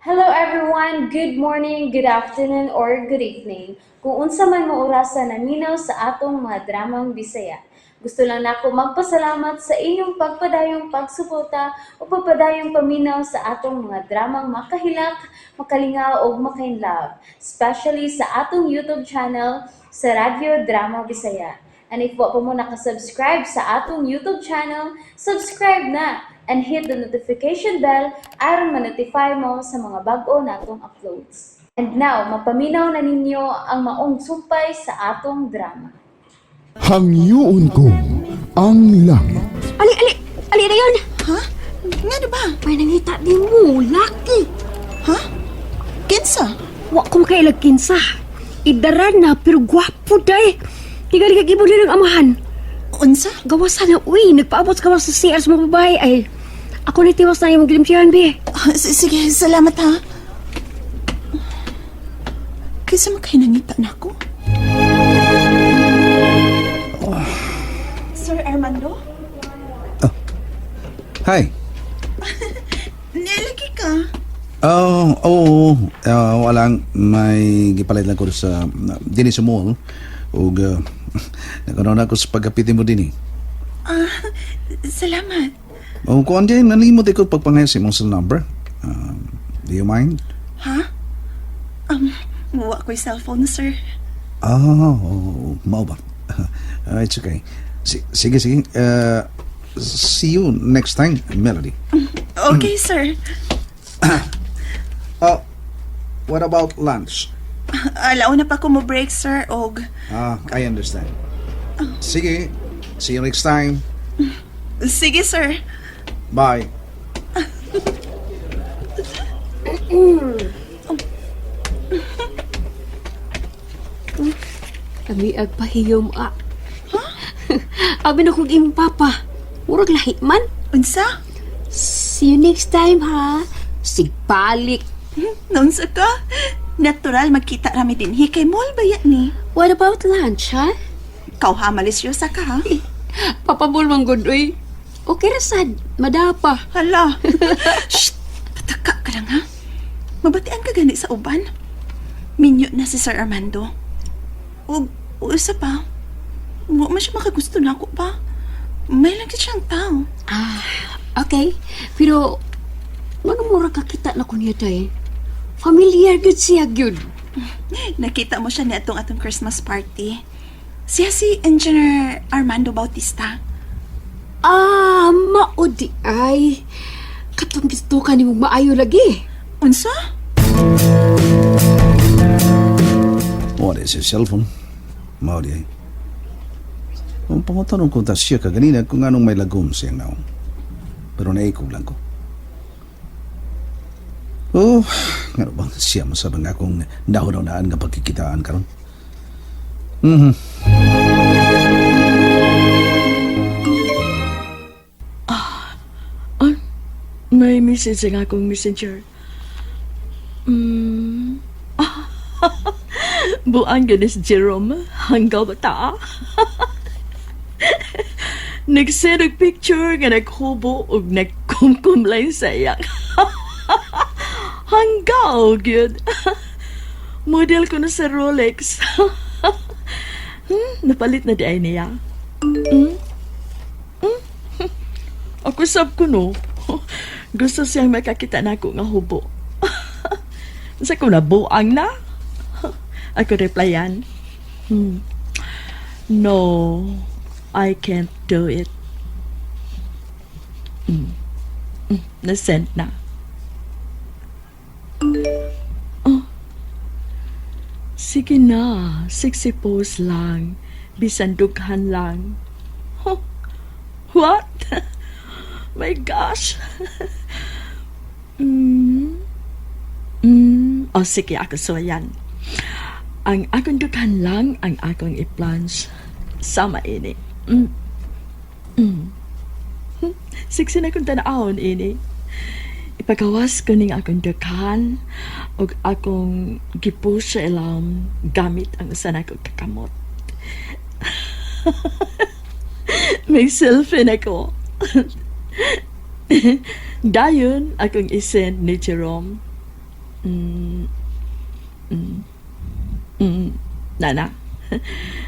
Hello everyone! Good morning, good afternoon, or good evening. Kung unsa man mo orasa naminaw sa atong mga dramang Bisaya. Gusto lang nako magpasalamat sa inyong pagpadayong pagsuporta o pagpadayong paminaw sa atong mga dramang makahilak, makalingaw ug makainlove, especially sa atong YouTube channel sa Radyo Drama Bisaya. And if wa pa mo nakasubscribe sa atong YouTube channel, subscribe na and hit the notification bell aron ma-notify mo sa mga bag-o natong uploads. And now, mapaminaw na ninyo ang maong sumpay sa atong drama. Hangyoon ko ang langit. Ali, ali, ali na yun. Ha? Nga ba? May nangita din mo, laki. Ha? Kinsa? Wa ko makailag kinsa. Idaran na, pero gwapo day. Tingali kag ibo ng amahan. Unsa? Gawasan na, uy. Nagpaabot ka sa CR sa mga babae ay. Ako ni tiwas na imong gilimtihan, be. Ah, sige, salamat ha. Kinsa man kay nangita nako? Sir Armando? Hi. Nilagi ka. Oh, oo. Walang may gipalit lang ko sa dinhi sa mall. Ug nagkaroon ako sa pagkapiti mo dinhi. Ah, salamat. Oh, kuan din nalimot ko pagpangayo sa imong cell number. Do you mind? Ha? Wa ko'y cellphone, sir. Oh, mao ba? It's okay. Sige, sige. See you next time, Melody. Okay, sir. Oh, what about lunch? Alauna pa ko mo break, sir, og Ah, I understand. Sige. See you next time. Sige, sir. Bye. Kami agpahiyom, ah. Abi na kong imong papa. Murag lahi man. Unsa? See you next time, ha? Sigbalik. Naunsa ka? Natural magkita rami dinhi kay mall ba yan ni? What about lunch, ha? Ikaw ha, malisyosa ka ha? Papabol man gud, uy. Okay ra sad. Madapa. Hala. Shh! Pataka ka lang ha. Mabatian ka gani sa uban. Minyo na si Sir Armando. Ug usa pa. Wa man siya makagusto nako pa. May lang siyang tao. Ah, okay. Pero, ano mura kakita na ko niya tay? Familiar gyud siya gyud. Nakita mo siya niadtong atong Christmas party. Siya si Engineer Armando Bautista. Ah, mao diay. Katong gusto ka nimo maayo lagi. Unsa? What is his cellphone? Mao diay. Kung pangutanong ko ta siya kaganina kung anong may lagom siyang naong. Pero naikog lang ko. Oh, nga ba siya masabang akong nahuna-hunaan nga pagkikitaan karon. May message ang akong messenger. Buang gani si Jerome. Hanggaw bata. Nagsend og picture nga naghubo og nagkumkum lang sa iyak. Hanggaw gyud. Model ko na sa Rolex. Napalit na diay niya. Ako sab ko no. Gusto siyang makakita nako nga hubo. Sa ko na buang na. Ako replyan. No, I can't do it. Na-send na. Oh. Sige na, sexy pose lang. Bisan dughan lang. Huh. What? My gosh. Oh, sige, ako suwayan. Ang akong dughan lang ang akong i-plunge. Sama ini. Sexy na kong tanawon ini. Ipagawas ko ning akong dughan ug akong gipush sa ilawom gamit ang usa nako kakamot. May selfie na ko. Dayon akong isend ni Jerome. Nana,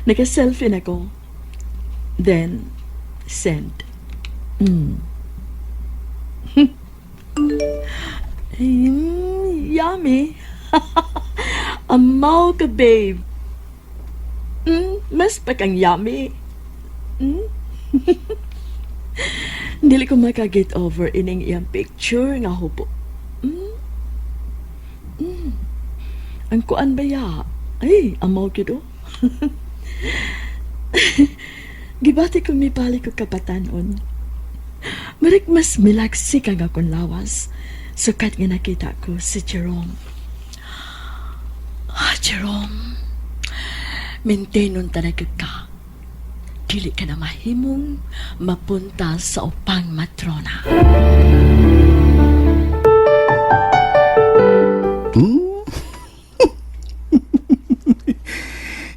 naka-selfie na ko. Then, send. Yummy. Amaw ka, babe. Mas pa kang yummy. Dili ko maka-get over ining iyang picture nga hubo. Ang kuan ba ya? Ay, amaw gyud oh. Gibati ko mibalik ko kabatanon. Marik mas milaksik ang akong lawas. Sukat nga nakita ko si Jerome. Ah, Jerome. Maintenon talaga ka. Dili ka na mahimong mapunta sa upang matrona.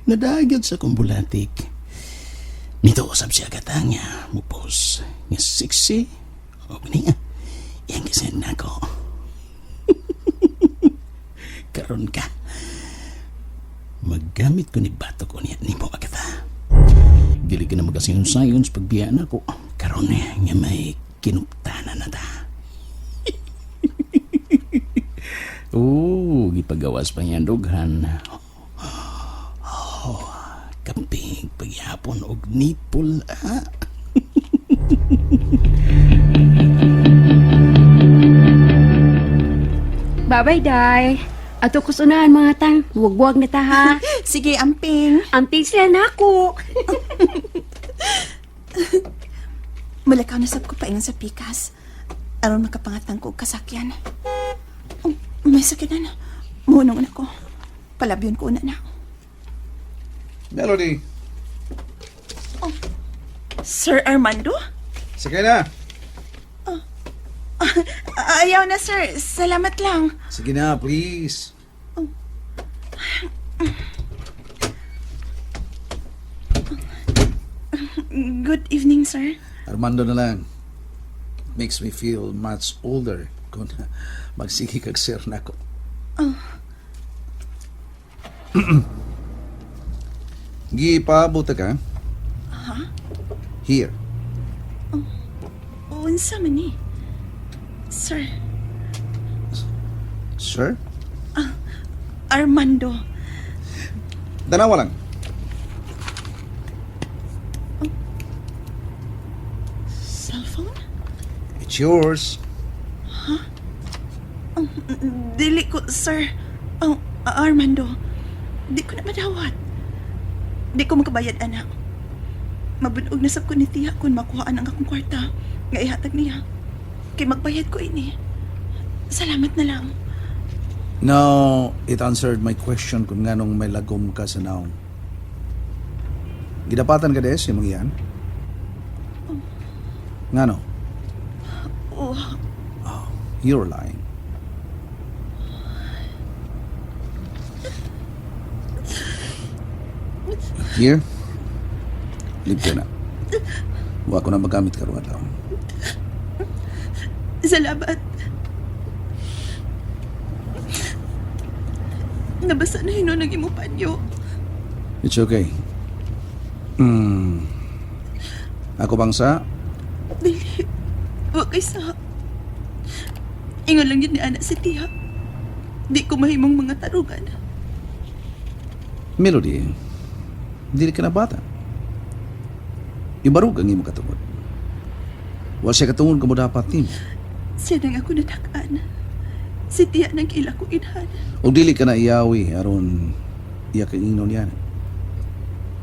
Nadagyod sa kumbulatik. Nito usab siya katang niya, mupos nga sexy. O niya, iyang gisend na ko. Karon ka. Maggamit ko ni bato ko niya nimo agata. Dili ka na magasayon-sayon sa pagbiya na ko. Karon nga may kinuptanan na ta. Oo, gipagawas pa niya ang dughan. Kapig pagyapon og nipol ah. Bye-bye, Day. Ato kusunahan mga tang. Wagwag na ta, ha? Sige, amping. Amping sila na ako. Malakaw na sab ko paingon sa pikas. Aron makapangatang ko og kasakyan. Oh, may sakyanan. Munong na ko. Palabyon ko una na. Melody, Sir Armando? sakay na. Ayaw na, sir. Salamat lang. Sige na, please. Good evening, sir. Armando na lang. Makes me feel much older kung magsige kag sir na ako. Gipaabot ka? Ha? Here. Unsa man ni? Sir Sir? Armando. Danawa lang. Cellphone? It's yours. Dili ko, sir. Oh, Armando. Di ko na madawat. Di ko makabayad, anak. Mabunog na sab ko ni Tia kung makuhaan ang akong kwarta nga ihatag niya. Kay magbayad ko ini. Salamat na lang. No, it answered my question kung nganong may lagom ka sa naong. Gidapatan ka des, yung mga yan? Ngano? Oh, You're lying. Here, libre na. Wa ko na magamit karon adlaw. Salamat. Nabasa na hinon ang imo panyo. It's okay. Ako bang sa? Dili. Wa kay sa. Ingon lang yun ni anak si Tia. Di ko mahimong mga tarugan. Melody, dili ka na bata. Ibarug ang imo katungod. Wa siya katungod kamo dapat nimo. Siya nang ako natakaan. Si Tia nang ila ko inhan. Og dili ka na iyawi aron iya ka ingnon yan.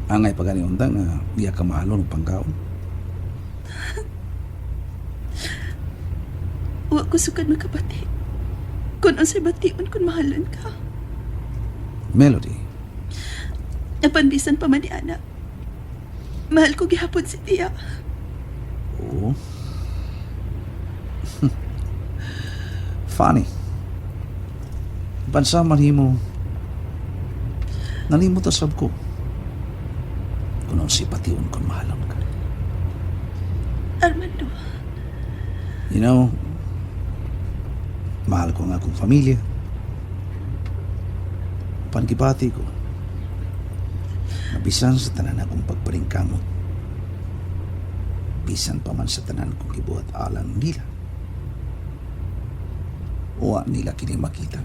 Angay pa gani unta nga iya ka mahalon og pangkaon. Wa ko sukad makabati. Kun unsay bation kun mahalon ka. Melody, Apan bisan pa man ni anak. Mahal ko gihapon si Tia. Oo. Funny. Bansa man himo. Nalimot ang sab ko. Kung ang sipation kung mahalon ka. Armando, You know, mahal ko ang akong pamilya. Apan gibati ko na bisan sa tanan akong pagpaningkamot, bisan pa man sa tanan kong gibuhat alang nila, wa nila kini makita.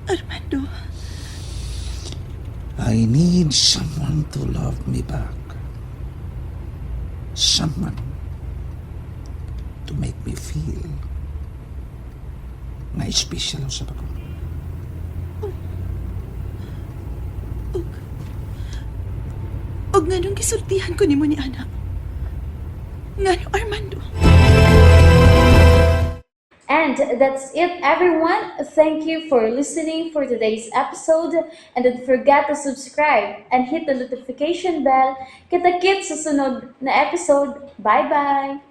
Armando, I need someone to love me back. Someone to make me feel na special usab ako. Og nganong gisultihan ko nimo ni ana? Ngano, Armando? And that's it, everyone. Thank you for listening for today's episode. And don't forget to subscribe and hit the notification bell. Kita-kits sa sunod na episode. Bye-bye!